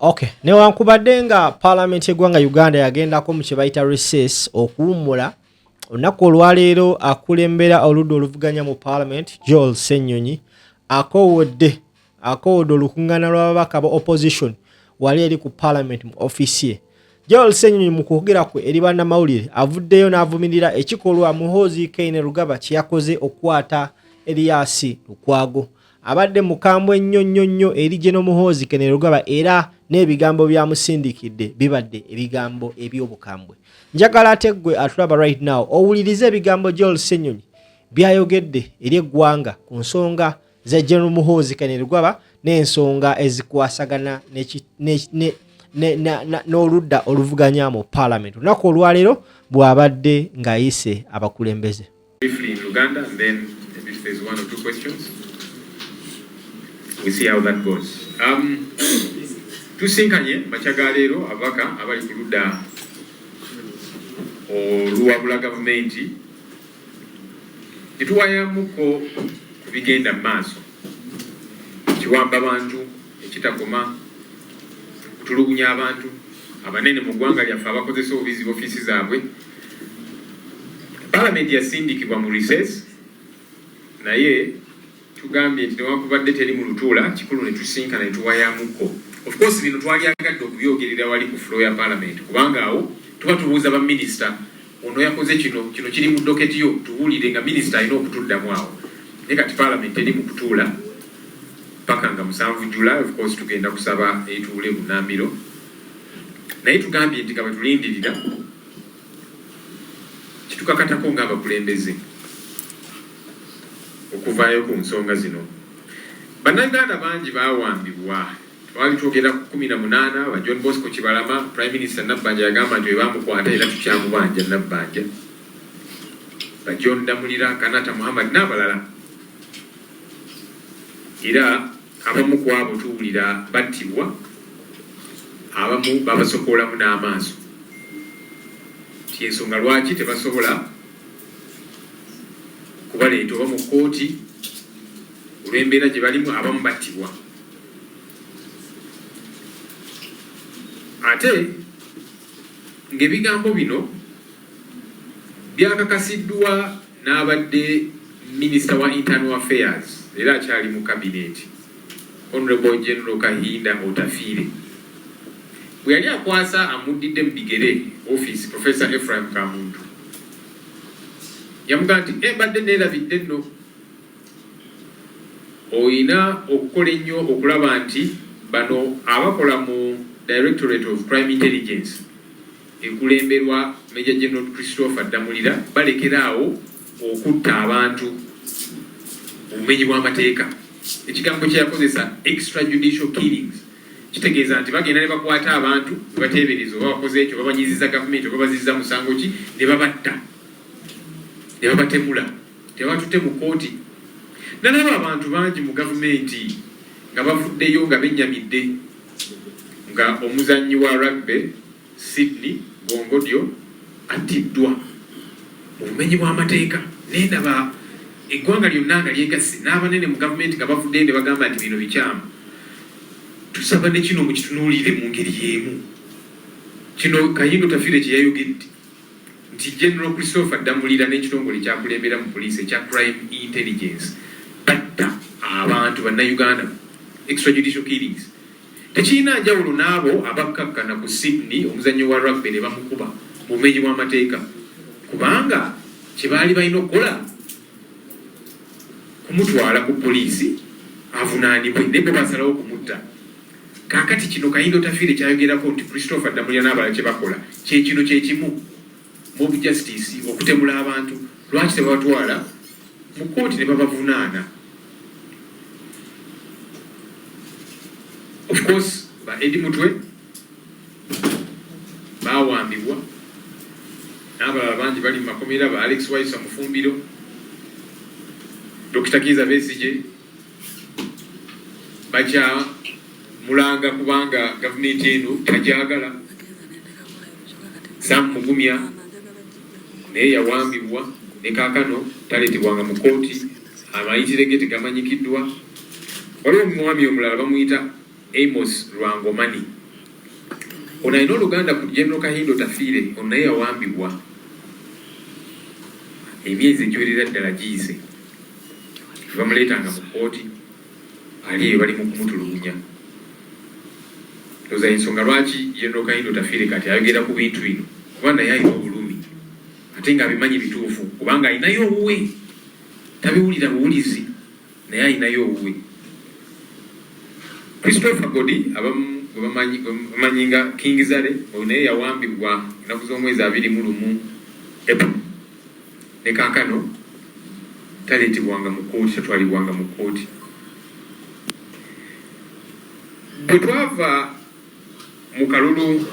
Okay, newankubadde nga paalamenti y'eggwanga Uganda yagendako mu kye bayita recess, okuwummula, olunaku olwaleero akulembera oludda oluvuganya mu paalamenti Joel Ssenyonyi akoowodde olukuŋŋaana lw'ababaka ba opposition wali eri ku paalamenti mu ofiisi ye. Joel Ssenyonyi mu kwogera kwe eri bannamawulire avuddeyo n'avumirira ekikolwa Muhoozi Kainerugaba kye yakoze okukwata Erias Lukwago. Abadde mukambwe nnyo nnyo nnyo eri General Muhoozi Kainerugaba era n'ebigambo byamusindikidde bibadde ebigambo eby'obukambwe. Njagala ate ggwe atulaba right now owulirize ebigambo Joel Ssenyonyi byayogedde eri eggwanga ku nsonga za General Muhoozi Kainerugaba n'ensonga ezikwasagana n'oludda oluvuganya mu paalamenti olunaku olwaleero bw'abadde ng'ayise abakulembeze. Briefly in Luganda, and then maybe if there's one or two questions, we see how that goes. Tusinkanye makya ga leero ababaka abali ku ludda oluwabula gavumenti ne tuwayamuko ku bigenda mu maaso, kiwamba bantu ekitakoma, kutulugunya abantu abanene mu ggwanga lyaffe abakozesa obubizi ofiisi zaabwe. Paalamenti yasindikibwa mu recess, naye tugambye nti newankubadde teri mu lutuula, kikulu ne tusinkana ne tuwayamuko. Of course bino twalyagadde okubyogerera wali ku floor ya paalamenti, kubanga awo tuba tubuuza baminisita, ono yakoze kino, kino kiri mu docket yo, tuwulire nga minisita alina okutuddamu awo. Naye kati paalamenti teri mu kutuula paka nga 7 July. Of course tugenda kusaba etuule bunnambiro, naye tugambye nti nga bwe tulindirira kitukakatako ng'abakulembeze okuvaayo ku nsonga zino. Bannayuganda bangi baawambibwa. Twali twogera ku 18 ba John Bosco Kibalama. Prime Minister Nabbanja yagamba nti bwe bamukwata era tukyamubanja Nabbanja, ba John Damulira, Kanata Muhammad n'abalala. Era abamu ku abo tuwulira battibwa, abamu babasokoolamu n'amaaso, nti ensonga lwaki tebasobola kubaleeta oba mu kkooti olw'embeera gye balimu, abamu battibwa. Ate ng'ebigambo bino byakakasiddwa n'abadde Minisita wa Internal Affairs era akyali mu kabineeti, Honorable General Kahinda Otafiire, bwe yali akwasa amuddidde mu bigere ofiisi, Professor Ephraim Kamuntu, yamugamba nti mbadde neerabidde nno, olina okukola ennyo okulaba nti bano abakola mu Directorate of Crime Intelligence ekulemberwa Major General Christopher Damulira balekeraawo okutta abantu obumenyi bw'amateeka. Ekigambo kye yakozesa, extrajudicial killings, kitegeeza nti bagenda ne bakwata abantu ne bateebereza oba bakoze ekyo, babanyiziza gavumenti oba bazizza musango ki, ne babatta ne babatemula, tebatutte mu kkooti. Nalaba abantu bangi mu gavumenti nga bavuddeyo nga bennyamidde nga omuzannyi wa rugby Sydney Gongodyo attiddwa mu bumenyi bw'amateeka. Nendaba eggwanga lyonna nga lyegasse n'abanene mu gavumenti nga bavuddeyo ne bagamba nti bino bikyamu. Tusaba ne kino mukitunuulire mu ngeri y'emu. Kino Kahinda Otafiire kye yayogedde nti General Christopher Damulira n'ekitongole kyakulembera mu poliisi ekya Crime Intelligence batta abantu bannayuganda, extrajudicial killings. Tekirina njawulo n'abo abakkakkana ku Sydney omuzannyo wa rugby ne bamukuba mu bumenyi bw'amateeka, kubanga kye baali balina okukola kumutwala ku poliisi avunaanibwe, naye bo basalawo kumutta. Kaakati kino Kahinda Otafiire kyayogerako nti Christopher Damulira n'abalala kye bakola kye kino kye kimu, mob justice, okutemula abantu. Lwaki tebabatwala mu kkooti ne babavunaana? Of course ba Eddie Mutwe bawambibwa n'abalala bangi bali mu makomera, ba Alex Waiswa Mufumbiro, Dr. Kiiza Besigye bakyamulanga kubanga gavumenti eno tagyagala. Sam Mugumya naye yawambibwa ne kaakano taleetebwanga mu kkooti, amayitire ge tegamanyikiddwa. Waliwo omwami omulala bamuyita Amos Lwangomani. Ono alina oluganda ku General Kahinda Otafiire, ono naye yawambibwa emyezi egiwerera ddala giyise, tebamuleetanga mu kkooti, ali eyo bali mu kumutulugunya. Ndowooza ensonga lwaki General Kahinda Otafiire kati ayogera ku bintu bino, kuba naye alina obulumi ate ng'abimanyi bituufu, kubanga alinayo owuwe, tabiwulira buwulizi, naye alinayo owuwe. Christopher Godi abamu gwe bamanyi nga King Zale, oyo naye yawambibwa ennaku z'omwezi 21 April, ne kaakano taleetebwanga mu kkooti, tatwalibwanga mu kkooti. Bwe twava mu kalulu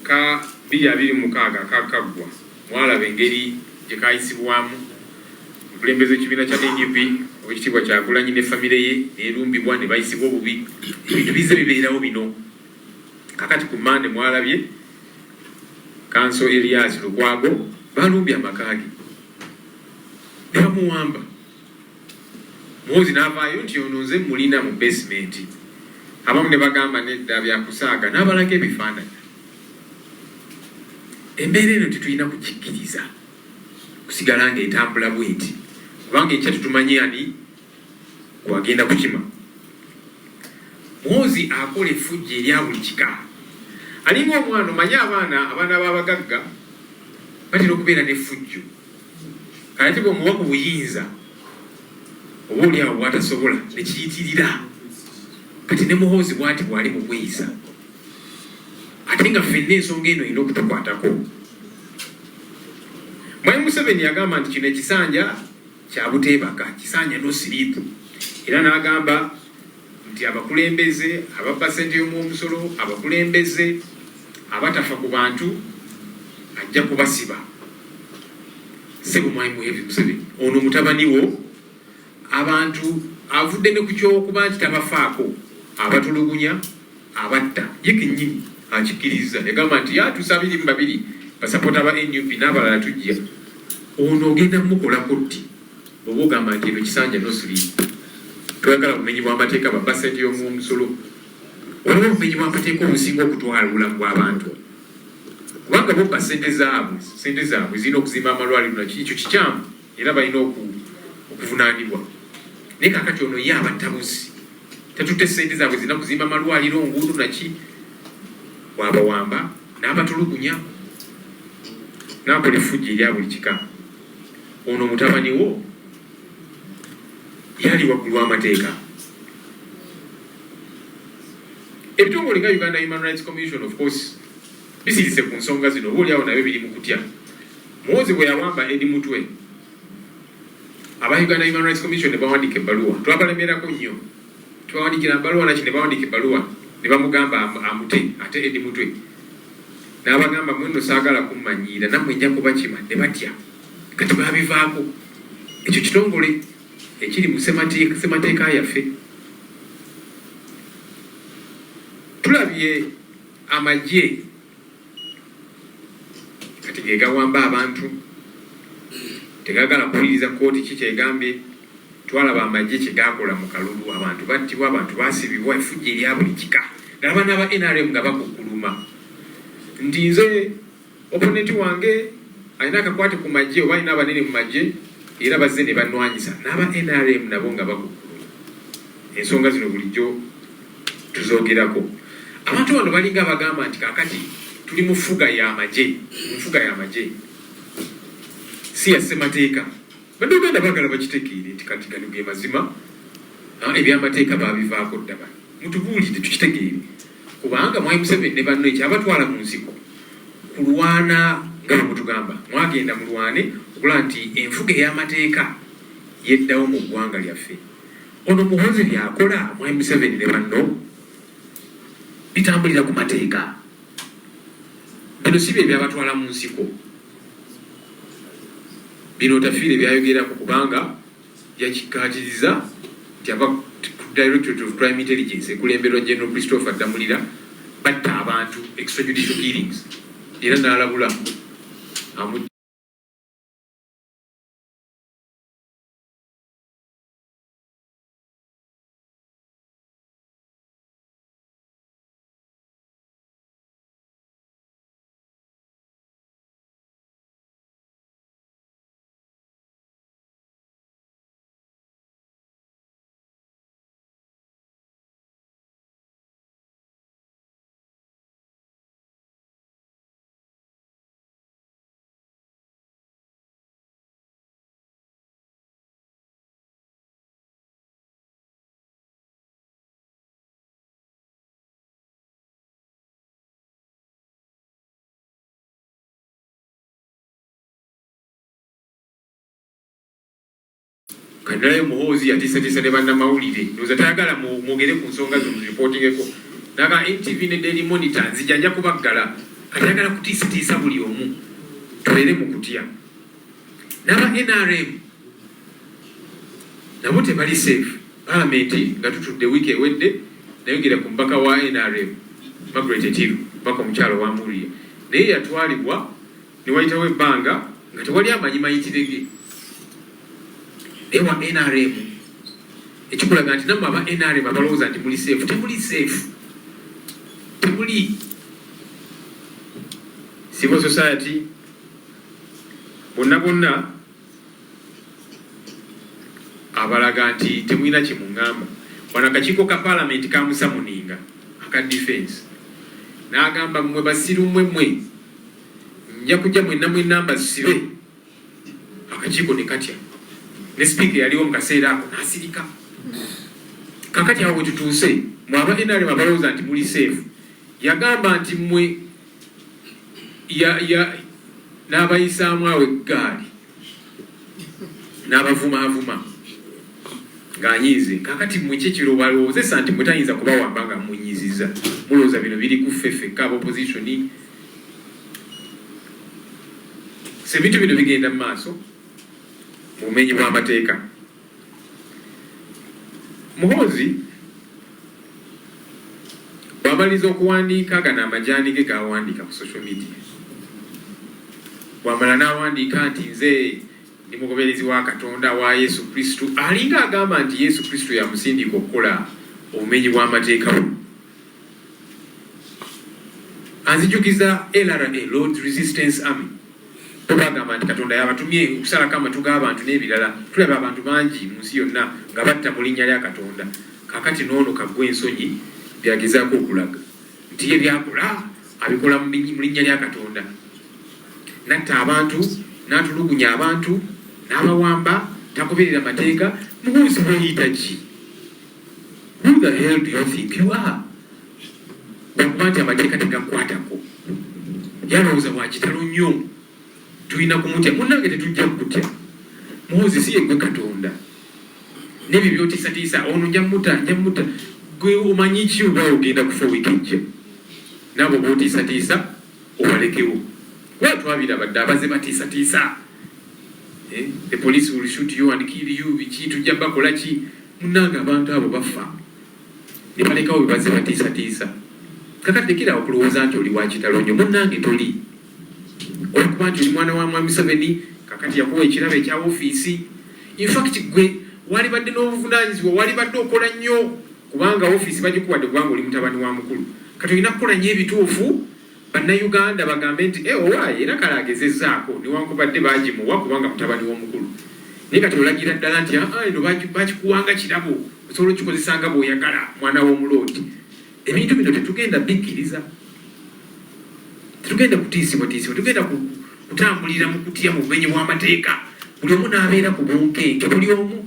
ka 2026 akakaggwa, mwalaba engeri gye kaayisibwamu. Omukulembeze w'ekibiina kya NUP Oweekitiibwa Kyagulanyi ne famire ye neerumbibwa ne bayisibwa obubi. Ebintu bizze bibeerawo bino. Kakati ku Mmande mwalabye Kanso Erias Lukwago balumbye amaka ge ne bamuwamba. Muhoozi n'avaayo nti ono nze mmulina mu basement. Abamu ne bagamba nedda byakusaaga, n'abalaga ebifaananyi. Embeera eno tetulina kugikkiriza kusigala ng'etambula bweti, kubanga enkya tetumanyi ani gwagenda kukima. Muhoozi akola effujjo erya buli kika, alinga omwana. Omanyi abaana b'abagagga batera okubeera n'effujjo, kale ate bw'omuwa ku buyinza oba oli awo bw'atasobola ne kiyitirira. Kati ne Muhoozi bw'ati bw'ali mu kweyisa, ate nga ffenna ensonga eno erina okutukwatako. Mwami Museveni yagamba nti kino ekisanja kya buteebaka, kisanja no sleep, era n'agamba nti abakulembeze ababba ssente y'omuwomusolo, abakulembeze abatafa ku bantu ajja kubasiba. Ssebo Mwami Museveni, ono mutabani wo abantu avudde ne ku ky'okuba nti tabafaako, abatulugunya, abatta, ye kennyini akikkiriza. Yagamba nti yatuusa 22 basapota ba NUP n'abalala tujja. Ono ogenda mukolako ddi oba ogamba nti eno kisanja no sleep? Toyagala bumenyi bw'amateeka, babba ssente y'omuwomusolo. Waliwo obumenyi bw'amateeka obusinga okutwala obulamu bw'abantu, kubanga bobba ssente zaabwe, ssente zaabwe zirina okuzimba amalwaliro naki, ekyo kikyamu era balina okuvunaanibwa. Naye kakati ono ye abatta buzi, tatutte ssente zaabwe zirina kuzimba amalwaliro, nguudo naki, bw'abawamba n'abatulugunya n'akola effujjo erya buli kika. Ono mutabani wo yali waggulu w'amateeka? Ebitongole nga Uganda Human Rights Commission of course bisirise ku nsonga zino, oba oliawo nabyo biri mu kutya. Muhoozi bwe yawamba Eddie Mutwe, aba Uganda Human Rights Commission ne bawandiika ebbaluwa. Twabalemerako nnyo, tubawandikira ebbaluwa naki, ne bawandiika ebbaluwa ne bamugamba amute ate Eddie Mutwe, n'abagamba mwe nno saagala kummanyiira, nammwe nja kubakima, ne batya. Kati babivaako. Ekyo kitongole ekiri mu ssemateeka yaffe. Tulabye amagye kati ge gawamba abantu, tegagala kuwuliriza kkooti ki kyegambye. Twalaba amagye kye gakola mu kalulu, abantu battibwa, abantu basibibwa, effujjo erya buli kika. Nalaba n'aba NRM nga bakukkuluma nti nze opponent wange alina akakwate ku magye oba alina abanene mu magye, era bazze ne banwanyisa. N'aba NRM nabo nga bakukkuluma. Ensonga zino bulijjo tuzoogerako. Abantu bano balinga abagamba nti kaakati tuli mu nfuga y'amagye, mu nfuga y'amagye si ya ssemateeka. Bannayuganda baagala bakitegeere nti kati gano ge mazima, ebyamateeka baabivaako dda. Bano mutubuulire tukitegeere, kubanga Mwami Museveni ne banno ekyabatwala mu nsiko kulwana nga bwe mutugamba, mwagenda mulwane okulaba nti enfuga ey'amateeka yeddawo mu ggwanga lyaffe. Ono Muhoozi by'akola, Mwami Museveni ne banno, bitambulira ku mateeka? Bino si bye byabatwala mu nsiko. Bino Otafiire byayogerako kubanga yakikkaatiriza nti aba Directorate of Crime Intelligence ekulemberwa General Christopher Ddamulira batta abantu, extrajudicial killings, era n'alabula Kanalayo Muhoozi yatiisatiisa ne bannamawulire, ndowooza tayagala mwogere ku nsonga zo muziripootingeko. Naga NTV ne Daily Monitor nzija nja kubaggala. Kati ayagala kutiisatiisa buli omu tubeere mu kutya. N'aba NRM nabo tebali safe. Palamenti nga tutudde wiiki ewedde nayogera ku mubaka wa NRM Margaret Etiru, mubaka omukyala owa Muria, naye yatwalibwa ne wayitawo ebbanga nga tewali amanyi mayitire ge. Naye wa NRM ekikulaga nti nammwe aba NRM abalowooza nti muli safe, temuli safe, temuli. Civil society bonna bonna abalaga nti temulina kye muŋŋamba. Wano akakiiko ka paalamenti kamusamuninga aka defense n'agamba mmwe basiru mmwe mmwe nja kujja mwenna mwenna mbasibe. Akakiiko ne katya ne sipiika eyaliwo mu kaseera ako n'asirika. Kakati awo wetutuuse mwe aba NRM abalowooza nti muli seefu, yagamba nti mmwe ya n'abayisaamu awo eggaali n'abavumaavuma ng'anyiize. Kakati mmwe ki ekirobalowoozesa nti mwe tayinza kubawamba nga munyiziza? Mulowooza bino biri ku ffe ffekka aba opposition? So ebintu bino bigenda mu maaso mu bumenyi bw'amateeka. Muhoozi bw'amaliriza okuwandiika gano amajaani ge g'awandiika ku social media, bw'amala n'awandiika nti nze ndi mugoberezi wa Katonda wa Yesu Kristo, alinga agamba nti Yesu Kristo yamusindika okukola obumenyi bw'amateeka buno. Anzijukiza LRA, Lord's Resistance Army, bo bagamba nti Katonda yabatumye okusalako amatu g'abantu n'ebirala. Tulaba abantu bangi mu nsi yonna nga batta mu linnya lya Katonda. Kaakati n'ono kaggwa ensonyi by'agezaako okulaga nti ye by'akola abikola mu linnya lya Katonda. N'atta abantu, n'atulugunya abantu, n'abawamba, tagoberera mateeka. Muhoozi weeyita ki? Who the hell do you think you are? Lwakuba nti amateeka tegakukwatako. Yalowooza wa kitalo nnyo, tulina kumutya. Munnange tetujja kukutya. Muhoozi si yeggwe Katonda. N'ebyo by'otiisatiisa ono nja muta, nja muta. Gwe omanyi ki oba ogenda kufa wiiki ejja? N'abo b'otiisatiisa obalekewo. Kuba twabiraba dda abazze batiisatiisa. The police will shoot you and kill you, biki tujja bakola ki? Munnange abantu abo bafa ne balekawo bye bazze batiisatiisa. Kakati lekera okulowooza nti oli wa kitalo nnyo. Munnange toli. Olwokuba nti oli mwana wa Mwami Museveni, kakati yakuwa ekirabo ekya ofiisi. In fact gwe walibadde n'obuvunaanyizibwa, walibadde okola nnyo kubanga ofiisi bagikuwadde kubanga oli mutabani wa mukulu. Kati olina kukola nnyo ebituufu Bannayuganda bagambe nti owaaye era kale agezezzaako newankubadde baagimuwa kubanga mutabani w'omukulu. Naye kati olagira ddala nti aa eno bakikuwanga kirabo, osobola okukikozesa nga bw'oyagala mwana w'omuloodi. Ebintu bino tetugenda bikkiriza, tetugenda kutiisibwatiisibwa, tetugenda kutambulira mu kutya mu bumenyi bw'amateeka, buli omu n'abeera ku bunkenke, buli omu.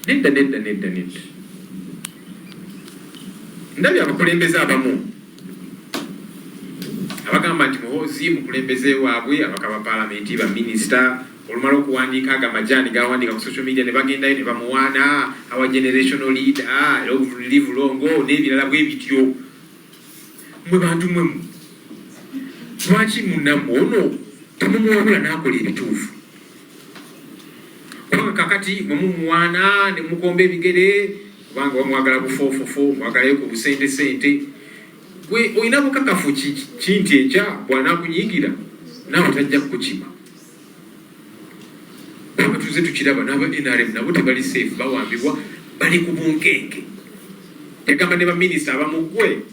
Nedda, nedda, nedda, nedda. Ndabye abakulembeze abamu abagamba nti Muhoozi mukulembeze waabwe, ababaka ba paalamenti, baminisita, olumala okuwandiika ago amajaani g'awandiika ku social media ne bagendayo ne bamuwaana, our generational leader, live long, n'ebirala bwe bityo. Mmwe bantu mmwe mu lwaki munnammwe ono temumuwabula n'akola ebituufu? Kubanga kakati mwe mumuwaana ne mukomba ebigere kubanga bamwagala bufoofofo, mwagalayo ku busente sente. Gwe olina bukakafu ki nti enkya bw'anaakunyiigira naawe tajja kukukima? Kubanga tuzze tukiraba n'aba NRM nabo tebali safe, bawambibwa, bali ku bunkenke. Yagamba ne baminisita abamu, ggwe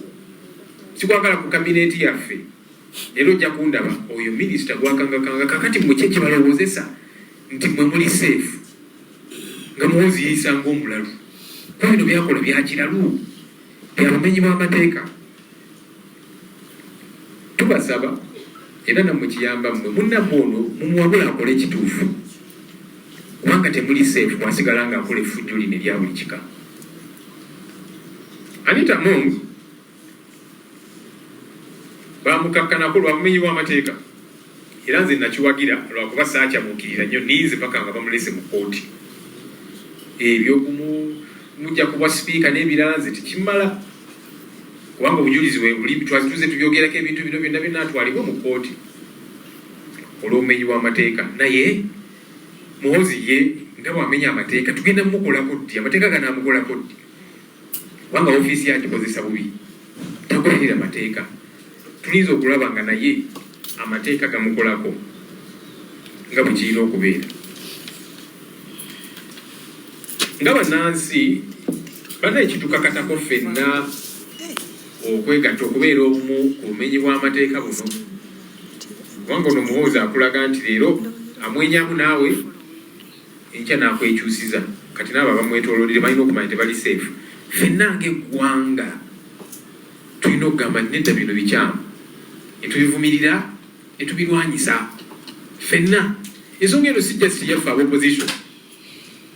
sikwagala ku kabineeti yaffe era ojja kundaba. Oyo minisita gwakangakanga. Kakati mmwe ki ekibalowoozesa nti mmwe muli safe nga Muhoozi yeeyisa ng'omulalu? Kuba bino by'akola bya kiralu, bya bumenyi bw'amateeka. Tubasaba era nammwe kiyamba mmwe munnammwe ono mumuwabule akole ekituufu kubanga temuli safe bw'asigala ng'akola effujjo lino erya buli kika. Anita Among baamukakkanako lwa bumenyi bw'amateeka era nze nakiwagira lwakuba saakyamuukirira nnyo, nninze paka nga bamulese mu kkooti. Ebyokumujja ku bwa sipiika n'ebirala nze tekimala, kubanga obujulizi webuli, twazituze tubyogerako. Ebintu bino byonna byonna atwalibwe mu kkooti olw'obumenyi bw'amateeka. Naye Muhoozi ye nga bw'amenya amateeka, tugenda mumukolako ddi? Amateeka ganaamukolako ddi? Kubanga ofiisi yagikozesa bubi, tagoberera mateeka. Tulinza okulaba nga naye amateeka gamukolako nga bwe kirina okubeera. Nga bannansi banaye, kitukakatako ffenna okwegatta, okubeera obumu ku bumenyi bw'amateeka buno, kubanga ono Muhoozi akulaga nti leero amwenyamu naawe, enkya n'akwekyusiza. Kati naabo abamwetooloodde balina okumanya tebali safe. Ffenna ng'eggwanga tulina okugamba nti nedda, bino bikyamu, ne tubivumirira ne tubirwanyisa ffenna. Ensonga eno si just yaffe aba opposition,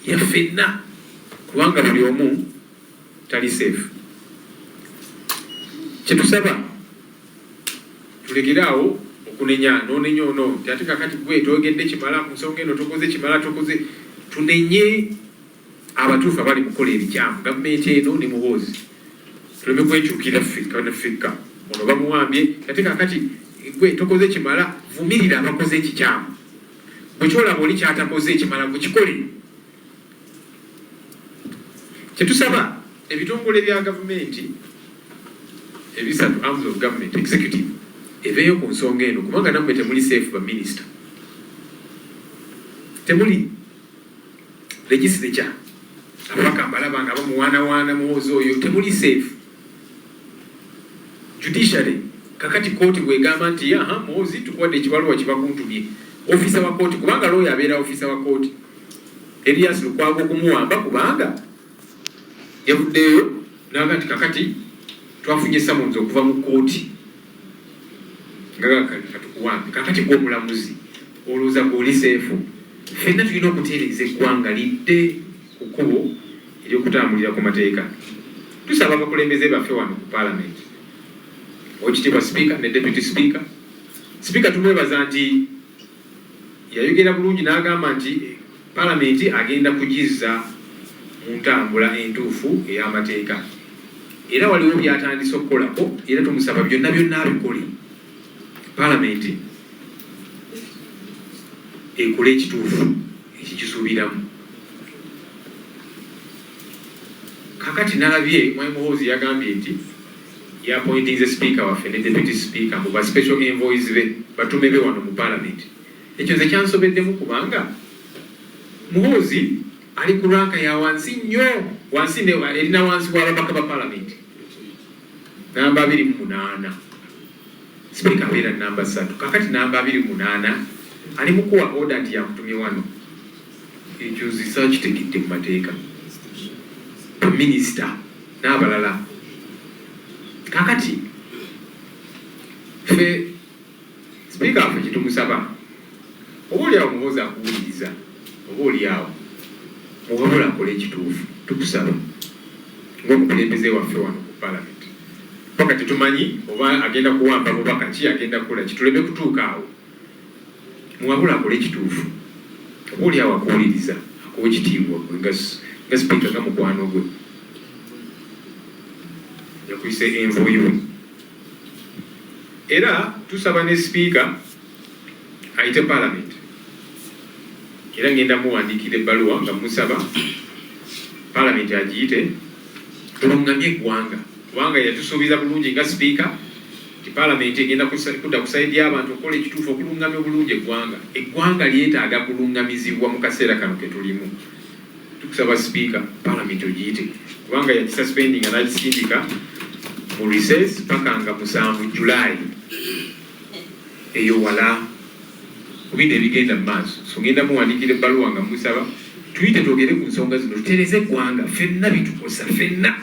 yaffenna, kubanga buli omu tali safe. Kyetusaba, tulekere awo okunenya nonenya ono nti ate kakati gwe toyogedde kimala ku nsonga eno, tokoze kimala, tokoze. Tunenye abatuufu abali mukola ebikyamu, gavumenti eno ne Muhoozi. Tuleme kwekyukira ffekka, ono bamuwambye, ate kakati gwe tokoze kimala. Vumirira abakoze ekikyamu. Bwe kyolaba oli kyatakoze ekimala, gwe kikole. Kyetusaba, ebitongole bya gavumenti ebisatu, arms of government, executive eveeyo ku nsonga eno, kubanga nammwe temuli safe. Baminisita temuli, legislature, ababaka mbalaba nga bamuwaanawaana Muhoozi oyo, temuli safe. Judiciary, kakati kooti bwegamba nti aha, Muhoozi, tukuwadde ekibaluwa kibakuntumye, ofisa wa kooti, kubanga looya abeera ofisa wa kooti, Erias Lukwago okumuwamba, kubanga yavuddeyo naga nti kakati twafunye summons okuva mu kooti nga katukuwambe, kakati gwe omulamuzi olowooza gweoli safe? Ffenna tulina okutereeza eggwanga lidde ku kkubo eryokutambulira ku mateeka. Tusaba abakulembeze baffe wano ku Paalamenti, Owekitiibwa Sipiika ne Deputy Speaker. Sipiika tumwebaza nti yayogera bulungi n'agamba nti Paalamenti agenda kugizza mu ntambula entuufu ey'amateeka, era waliwo byatandise okukolako, era tumusaba byonna byonna abikole, Paalamenti ekole ekituufu ekikisuubiramu. Kakati nalabye Mwami Muhoozi yagambye nti yapointinze Sipiika waffe ne Deputy Speaker mu ba special envoys be, batume be wano mu Paalamenti. Ekyo nze kyansobeddemu, kubanga Muhoozi ali ku rank ya wansi nnyo, wansi erina wansi w'ababaka ba Paalamenti, namba 28. Sipiika abeera namba 3. Kakati namba 28 ali mu kuwa order nti yakutumye wano, ekyo nzisa kitegedde mu mateeka. Baminisita n'abalala, kakati ffe Sipiika waffe kyetumusaba, oba oliawo Muhoozi akuwuliriza, oba oliawo muwabula akole ekituufu. Tukusaba ng'omukulembeze waffe wano ku Palamenti, paka tetumanyi oba agenda kuwamba mubaka ki, agenda kukola ki, tuleme kutuuka awo. Muwabula akole ekituufu, oba oliawo akuwuliriza, akuwa ekitiibwa gwe nga Sipiika, nga mukwano gwe yakuyise envoy we. Era tusaba ne Sipiika ayite Paalamenti, era ngenda muwandiikira ebbaluwa nga musaba Paalamenti agiyite tulungamye eggwanga, kubanga yatusuubiza bulungi nga Sipiika nti Paalamenti egenda kudda ku side y'abantu okukola ekituufu, okulungamya obulungi eggwanga. Eggwanga lyetaaga kulungamizibwa mu kaseera kano ke tulimu. Tukusaba Sipiika, Paalamenti ogiyite, kubanga yakisuspendinga n'agisindika mu recess paka nga 7 July. Eyo wala ku bino ebigenda mu maaso. So ngenda muwandiikira ebbaluwa nga musaba tuyite twogere ku nsonga zino, tutereeze eggwanga. Ffenna bitukosa ffenna,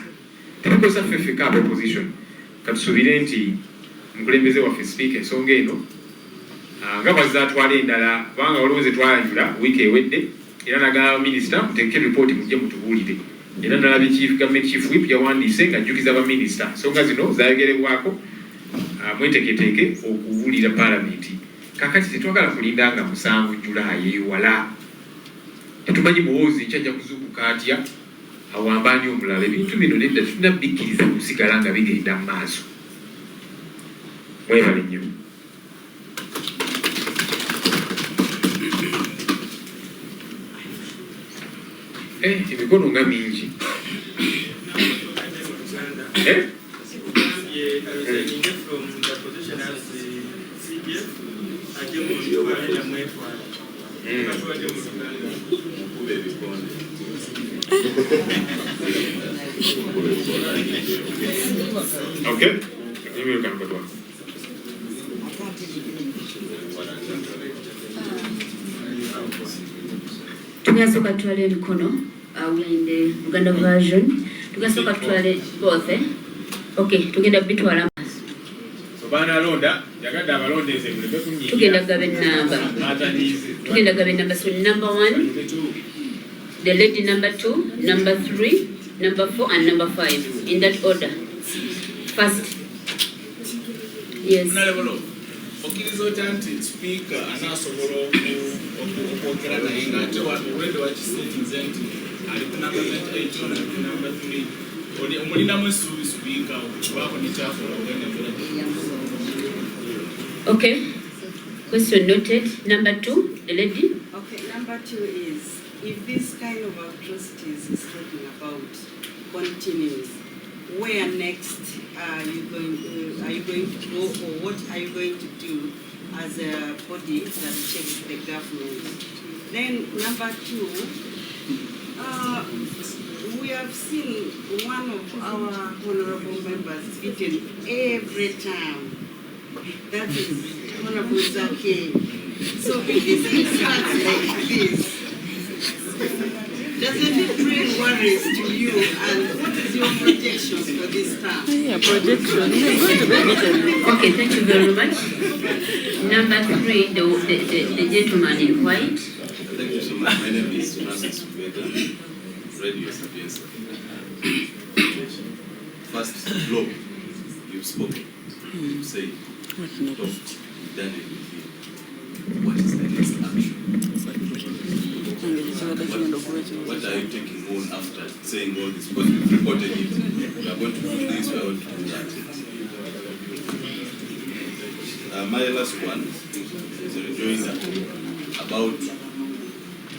tebikosa ffe ffekka aba opposition. Katusuubire nti omukulembeze waffe Sipiika ensonga eno nga bwazze atwala endala, kubanga waliwo ze twayanjula wiiki ewedde, era nagamba minisita mutegeke ripooti mujje mutubuulire. Era nalabye chief government chief whip yawandiise nga ajjukiza baminisita ensonga zino zayogerebwako, mweteeketeeke okubuulira Paalamenti. Kakati tetwagala kulinda nga 7 Julaayi, eyo wala. Tetumanyi Muhoozi nkya ajja kuzuukuka atya awambe ani omulala. Ebintu bino nedda, tetulina bikkiriza kusigala nga bigenda mu maaso. Mwebale nnyo. Eh, emikono nga mingi. Eh? Okay. Tugasooka tutwale emikono. We are in the Luganda version. Tugasooka tutwale both, eh? Okay, tugenda bitwala. So banalonda yagadde abalondeze muleme kunyigira. Tugenda gaba ennamba. Atanyiize. Tugenda gaba ennamba. So number one, the lady number two, number three, number four and number five, in that order. First. Yes. Honorable, okkiriza otya nti sipiika anaasobola okwogera naye ng'ate already wakisetinze nti ali ku namba 28, ono ali ku namba 3? Omulinamu essuubi sipiika okubaako nekyakola ogenda embeera? Okay. Question noted. Number two, the lady. Okay, number two is, if this kind of atrocities is talking about continues, where next are you going to go, or what are you going to do as a body that checks the government? Then number two, we have seen one of our honorable members beaten every time. That is Honorable Zaake. So if this starts like this, doesn't it bring worries to you? And what is your projections for this term? Yeah, projection. You're going to be beaten. Okay, thank you very much. Number three, the gentleman in white. Thank you so much. My name is Francis Ubega, Radio Sapienza. First, Globe, you've spoken. You've said, talked, you've done everything. What is the next action? What are you taking on after saying all this? Because we've reported it. We are going to do this, we are going to do that. My last one is a rejoinder about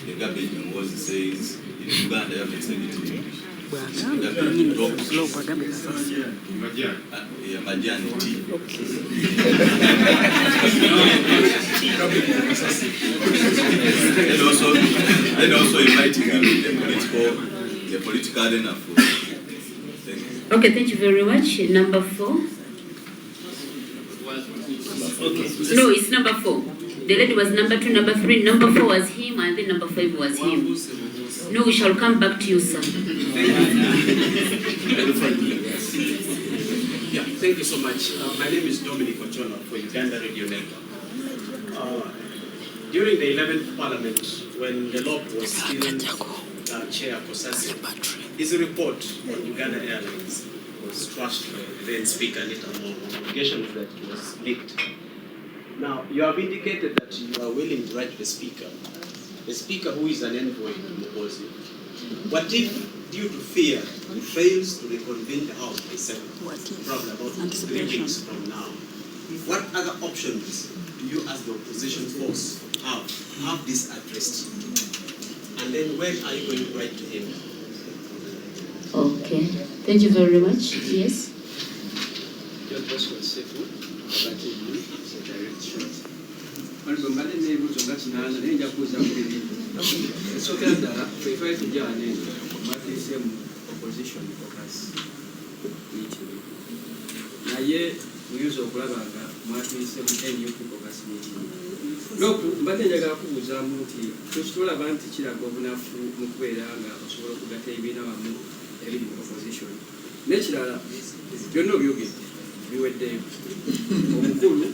the garbage Muhoozi says in Uganda, you haven't said it in English. The garbage drops, yeah, majani tea. And also inviting him in the political arena for. Thank you. Okay, thank you very much. Number four. No, it's number four. The lady was number two, number three, number four was him, and then number five was him. No, we shall come back to you, sir. Yeah, thank you so much. My name is Dominic Ochono for Uganda Radio Network. During the 11th Parliament, when the LOP was still Chair Kosasi, his report on Uganda Airlines was trashed by the then Speaker Anita Among on allegations that it was leaked. Now, you have indicated that you are willing to write to the Speaker who is an envoy to Muhoozi. What if, due to fear, he fails to reconvene the House by 7, probably about 3 weeks from now? What other options do you as the opposition force have this addressed? And then when are you going to write to him? Okay, thank you very much. Yes. John Bosco Sefu, Abatini, is a direct shot. Waliwo mbadde n'ebibuuzo nga kinaana naye nja kubuuza mu bibiri. Ekisookera ddala, ffe tujja wano eno mwatuuse mu opposition caucus meeting, naye muyinza okulaba nga mwatuuse mu NUP caucus meeting. LOP mbadde njagala kubuuzaamu nti tukitulaba nti kiraga obunafu mu kubeera nga osobola okugatta ebibiina wamu ebiri mu opposition. N'ekirala, byonna obyogedde biweddeyo, omukulu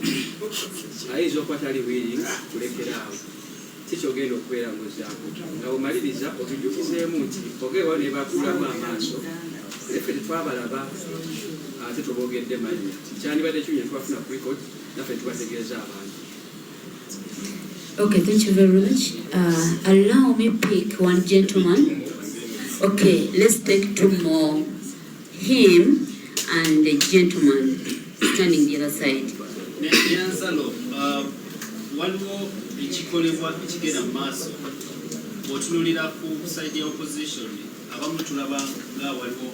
ayinza okuba tali willing kulekera awo, kikyogenda okubeera ng'ozzaako nga omaliriza otujjukizeemu nti ogeewa ne bakuulamu amaaso naye ffe tetwabalaba ate toboogedde mannya. Kyandibadde kibi ne twafuna ku record naffe tubategeeza abantu. Okay, thank you very much. Allow me pick one gentleman. Okay, let's take two more. Him and the gentleman standing the other side. Neyanzalo, waliwo ekikolebwa ekigenda mu maaso. Bw'otunuulira ku side ya opposition, abamu tulaba nga waliwo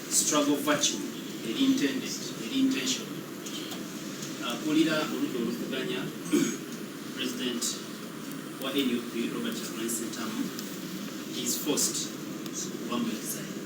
struggle vacuum eri intended, eri intention. Akulira oludda oluvuganya, president wa NUP Robert Kyagulanyi Ssentamu, is forced okuba mu exile.